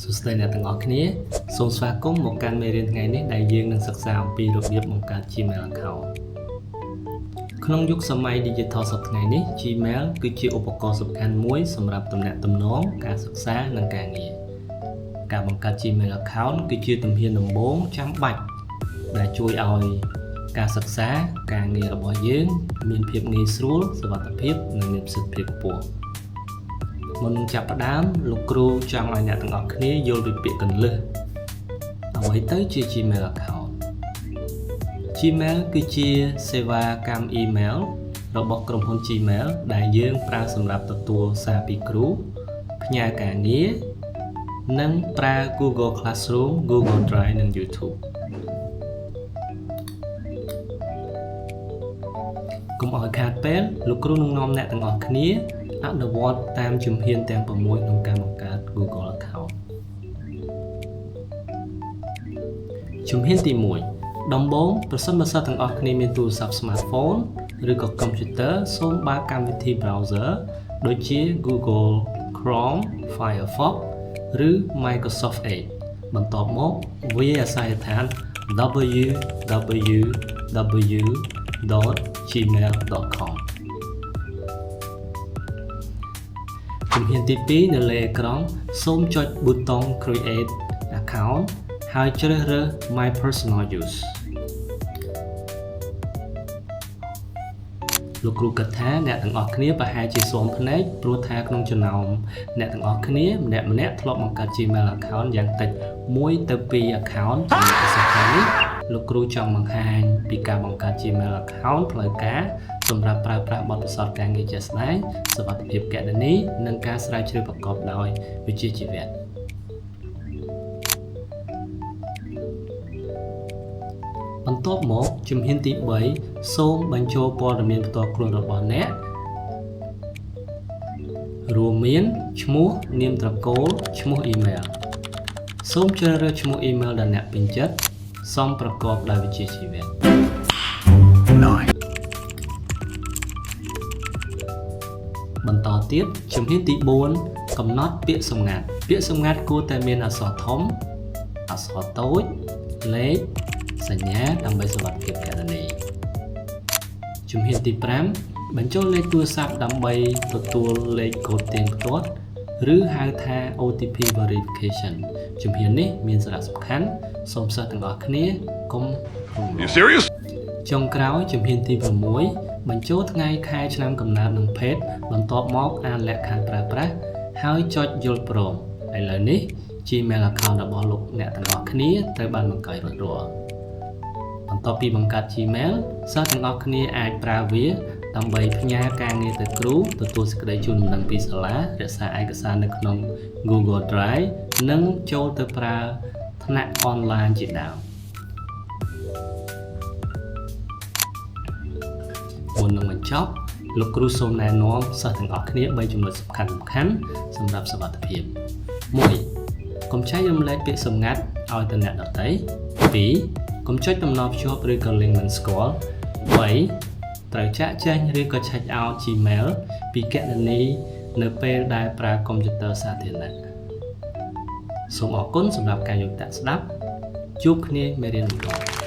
សួស្តីអ្នកទាំងអស់គ្នាសូមស្វាគមន៍មកកាន់មេរៀនថ្ងៃនេះដែលយើងនឹងសិក្សាអំពីរបៀបបង្កើត Gmail account ក្នុងយុគសម័យ Digital សព្វថ្ងៃនេះ Gmail គឺជាឧបករណ៍សំខាន់មួយសម្រាប់ទំនាក់ទំនងការសិក្សានិងការងារការបង្កើត Gmail account គឺជាជំហានដំបូងចាំបាច់ដែលជួយឲ្យការសិក្សាការងាររបស់យើងមានភាពងាយស្រួលសុវត្ថិភាពនិងមានប្រសិទ្ធភាពខ្ពស់មុននឹងចាប់ផ្ដើមលោកគ្រូចង់ឲ្យអ្នកទាំងអស់គ្នាយល់ពីពាក្យកន្លឹះអ្វីទៅជា Gmail account? Gmail គឺជាសេវាកម្មអ៊ីមែលរបស់ក្រុមហ៊ុន Gmail ដែលយើងប្រើសម្រាប់ទទួលសារពីគ្រូផ្ញើការងារនិងប្រើ Google Classroom, Google Drive និង YouTube កុំឲ្យខាតពេលលោកគ្រូនឹងនាំអ្នកទាំងអស់គ្នាអនុវត្តតាមជំហានទាំង6ក្នុងការបង្កើត Google account ជំហានទី1ដំបូងប្រសិនបើសិស្សទាំងអស់គ្នាមានទូរស័ព្ទ smartphone ឬក៏ computer សូមបើកកម្មវិធី browser ដូចជា Google Chrome, Firefox ឬ Microsoft Edge បន្ទាប់មកវាយអាសយដ្ឋាន www.gmail.com ជំហានទី2នៅលើអេក្រង់សូមចុចប៊ូតុង Create Account ហើយជ្រើសរើស My Personal Use លោកគ្រូគិតថាអ្នកទាំងអស់គ្នាប្រហែលជាស៊ាំភ្នែកព្រោះថាក្នុងចំណោមអ្នកទាំងអស់គ្នាម្នាក់ម្នាក់ធ្លាប់បង្កើត Gmail account យ៉ាងតិច1ទៅ2 account ចំណុចពិសេសខាងនេះលោកគ្រូចង់បង្ហាញពីការបង្កើត Gmail account ផ្លូវការសម្រាប់ប្រើប្រាស់បទពិសោធន៍ការងារជាក់ស្ដែងសុវត្ថិភាពគណនីនិងការស្រាវជ្រាវប្រកបដោយវិជ្ជាជីវៈបន្ទាប់មកជំហានទី3សូមបញ្ចូលព័ត៌មានផ្ទាល់ខ្លួនរបស់អ្នករួមមានឈ្មោះនាមត្រកូលឈ្មោះអ៊ីមែលសូមជ្រើសរើសឈ្មោះអ៊ីមែលដែលអ្នកពេញចិត្តសមប្រកបដោយវិជ្ជាជីវៈ Nine. បន្តទៀតជំហានទី4កំណត់ពាក្យសម្ងាត់ពាក្យសម្ងាត់គួរតែមានអក្សរធំអក្សរតូចលេខសញ្ញាដើម្បីសុវត្ថិភាពគណនីជំហានទី5បញ្ចូលលេខទូរស័ព្ទដើម្បីទទួលលេខកូដទៀងផ្ទាត់ឬហៅថា OTP verification ជំហាននេះមានសារៈសំខាន់សូមសិស្សទាំងអស់គ្នាកុំរំលង You serious? ចុងក្រោយជំហានទី6បញ្ចូលថ្ងៃខែឆ្នាំកំណើតនិងភេទបន្ទាប់មកអានលក្ខខណ្ឌប្រើប្រាស់ហើយចុចយល់ព្រមឥឡូវនេះ Gmail account របស់លោកអ្នកទាំងអស់គ្នាត្រូវបានបង្កើតរួចរាល់បន្ទាប់ពីបង្កើត Gmail សិស្សទាំងអស់គ្នាអាចប្រើវាដើម្បីផ្ញើការងារទៅគ្រូទទួលសេចក្តីជូនដំណឹងពីសាលារក្សាឯកសារនៅក្នុង Google Drive និងចូលទៅប្រើថ្នាក់អនឡាញជាដើម មុននឹងបញ្ចប់លោកគ្រូសូមណែនាំសិស្សទាំងអស់គ្នា3ចំណុចសំខាន់សំខាន់សម្រាប់សុវត្ថិភាព1កុំចែករំលែកពាក្យសម្ងាត់ឲ្យទៅអ្នកដទៃ2កុំចុចតំណភ្ជាប់ឬក៏ link មិនស្គាល់3ត្រូវចាក់ចែងឬក៏ check out Gmail ពីគណនីនៅពេលដែលប្រើកុំព្យូទ័រសាធារណៈសូមអរគុណសម្រាប់ការយកចិត្តស្ដាប់ជួបគ្នាមេរៀនបន្ត។